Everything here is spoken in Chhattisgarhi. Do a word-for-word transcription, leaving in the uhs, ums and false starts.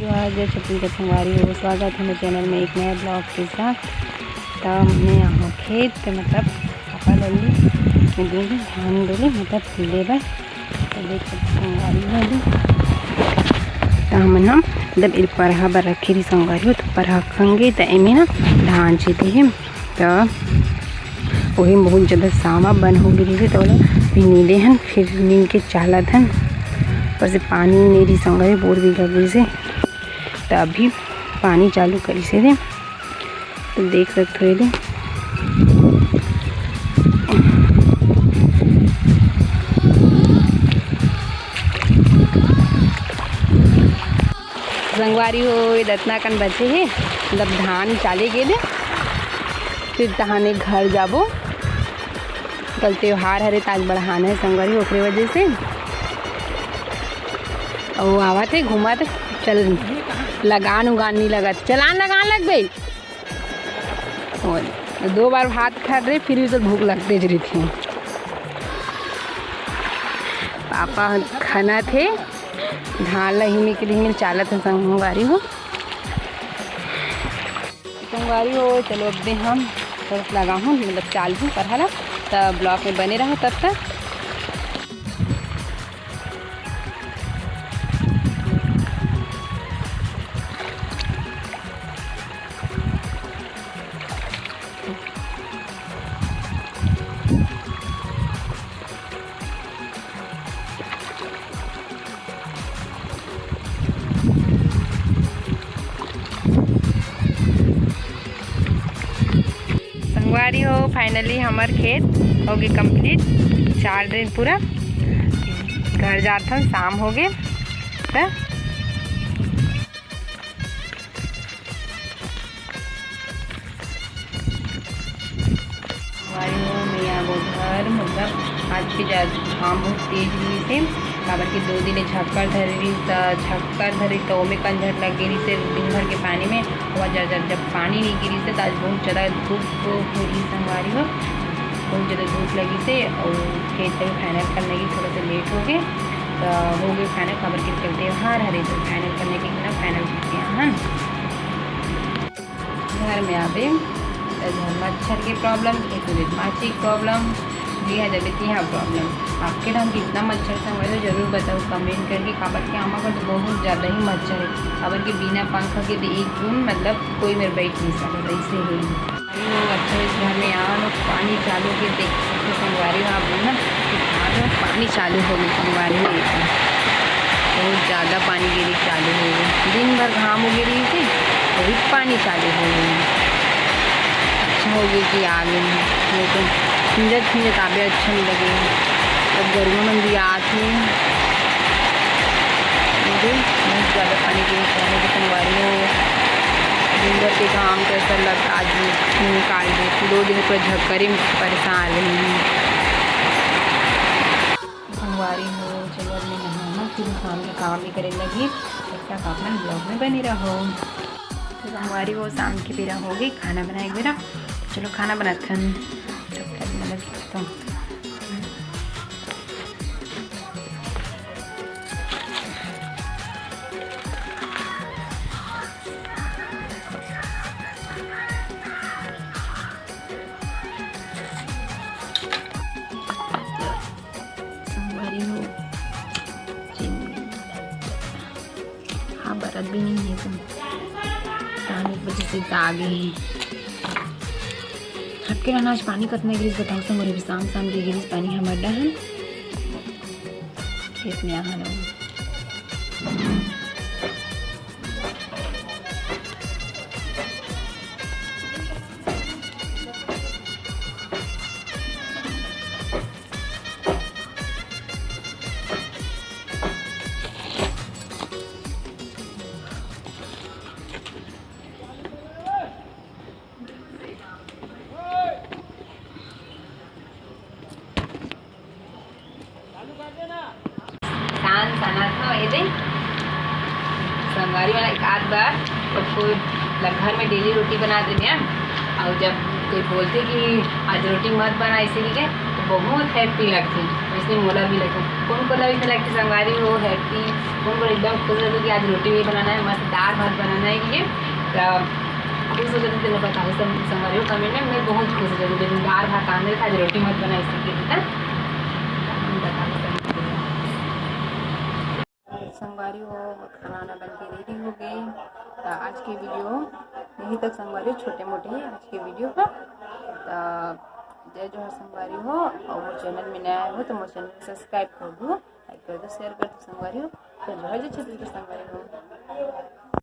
जय छत्तीसगढ़ संगवारी हो, स्वागत है मेरे चैनल में एक नए ब्लॉग के साथ। तो मैं यहाँ खेत पे, मतलब पापा लल्ली मैं दे दी धान डोली, मतलब पीले बर। तो देख सकते संगवारी हो, अभी तो हमन हम मतलब इल परहा बर रखे रही संगवारी हो, तो परहा खंगे तो एमे ना धान छीते हे। तो वही में बहुत ज़्यादा सामा बन हो गई रहिसे, तो ओला भी नीले हन, फिर नींद के चालत हन। ऊपर से पानी नहीं रही संगवारी, बोर भी लग गई से। तो अभी पानी चालू करिसे रे, तो देख सकते हो ये दे। संगवारी हो, ये दतना कन बचे हे, मतलब धान चाले गे ले, फिर तहाने घर जाबो। कल त्योहार हरे, ताज बढ़ाना है संगवारी, ओकरे वजह से। अउ आवत हे, घूमत हे, चल लगान उगान नहीं लगत, चलान लगान लग गई। और दो बार भात खा रहे, फिर भी तो भूख लगते ज रही थी। पापा खाना थे, धान ला हिमिक हिमिक चालत हे संगवारी हो। संगवारी हो, चलो अब दे हम थोड़ा सा लगा हूँ, मतलब चाल हूँ परहा ला, तब ब्लॉग में बने रहो तब तक। संगवारी हो, finally हमर खेत हो गए complete, चार दिन पूरा। घर जाथन, शाम हो गए। त संगवारी हो, मैं आगो घर, मतलब आज के जा घाम बहुत तेज रहिस हे, काबर कि दो दिन ले झक्कर धरे रहिस, त झक्कर धरे त ओमे कंझट लग गे रहिस हे दिन भर के पानी में। ओमा जब, जब, जब पानी नहीं गिरिस हे, त आज बहुत ज़्यादा धूप हो रही संगवारी हो, बहुत ज़्यादा धूप लगिस हे। और खेत ला final करने की थोड़ा सा लेट हो गए, तो हो गए final, काबर कि कल त्योहार हरे, तो final करने के बिना final करके यहाँ घर में आबे, त घर मच्छर के problem, खेत में माछी के problem, जिहाँ जाबे तिहाँ problem। आपके धान कितना मच्छर संगवारी हो, जरूर बताओ comment करके, काबर के आमा का तो बहुत ज़्यादा ही मच्छर है, काबर के बिना पंखा के तो एक दिन मतलब कोई मेर बैठ नहीं सकत, ऐसे ही। अरे वो अच्छा, इस घर में आवा ना, पानी चालू के देख सकते संगवारी हो आप ना, कि कहाँ पे पानी चालू हो गई संगवारी हो, बहुत ज़्यादा पानी गिरी चालू हो गई, दिन भर घाम हो गई रही थी, अभी पानी चालू हो गई। अच्छा हो गया कि आ गए, नहीं तो खिंजत खिंजत आबे अच्छा नहीं लगे। अब गरुआ मन भी आत हे, मुझे बहुत ज़्यादा पानी गिरी चालू की संगवारी हो, दिन भर के घाम कैसा लग आज निकाल दे, दो दिन पूरा झक्करी में परेशान रही। संगवारी हो, चलो अब मैं नहाना, फिर शाम के काम भी करे लगी, तब तक आप मन ब्लॉग में बने रहो। तो संगवारी हो, शाम के बेरा हो गई, खाना बनाए के बेरा। चलो खाना बनाथन, तब तक मतलब तो संगवारी हो, चिन्नी। हाँ, बरत भी नहीं है तो पानी की वजह से दाग है। हटके रहना, आज पानी कतना गिरिस बताओ संगवारी, शाम शाम के गिरिस पानी हमर डहन खेत में आहा लोग। शान सनात हो, ये दे। संगवारी वाला एक आध बार तो कोई ल-, घर में डेली रोटी बना दे मैं। और जब कोई बोलते कि आज रोटी मत बना, इसे भी क्या, तो बहुत happy लगथे, वैसे मोला भी लगथे। कोन कोन ला वैसे लगथे संगवारी हो happy, कोन कोन एकदम खुश रहथे कि आज रोटी नहीं बनाना है, मस्त दाल भात बनाना है, ये त खुश हो जाथे, तेला बताहू संगवारी हो comment में। मैं बहुत खुश हो जाथे, लेकिन दाल भात आंदे था, आज रोटी मत बनाए, इसके लिए बताहू संगवारी हो। संगवारी हो, खाना वाना बन के ready हो गए। त आज के video यही तक संगवारी हो, छोटे मोटे ही आज के video ह। त जय जोहार संगवारी हो, और मोर channel में नया हो तो मोर channel subscribe कर दो, like कर दो, share कर दो संगवारी हो। जय जोहार, जय छत्तीसगढ़ संगवारी हो।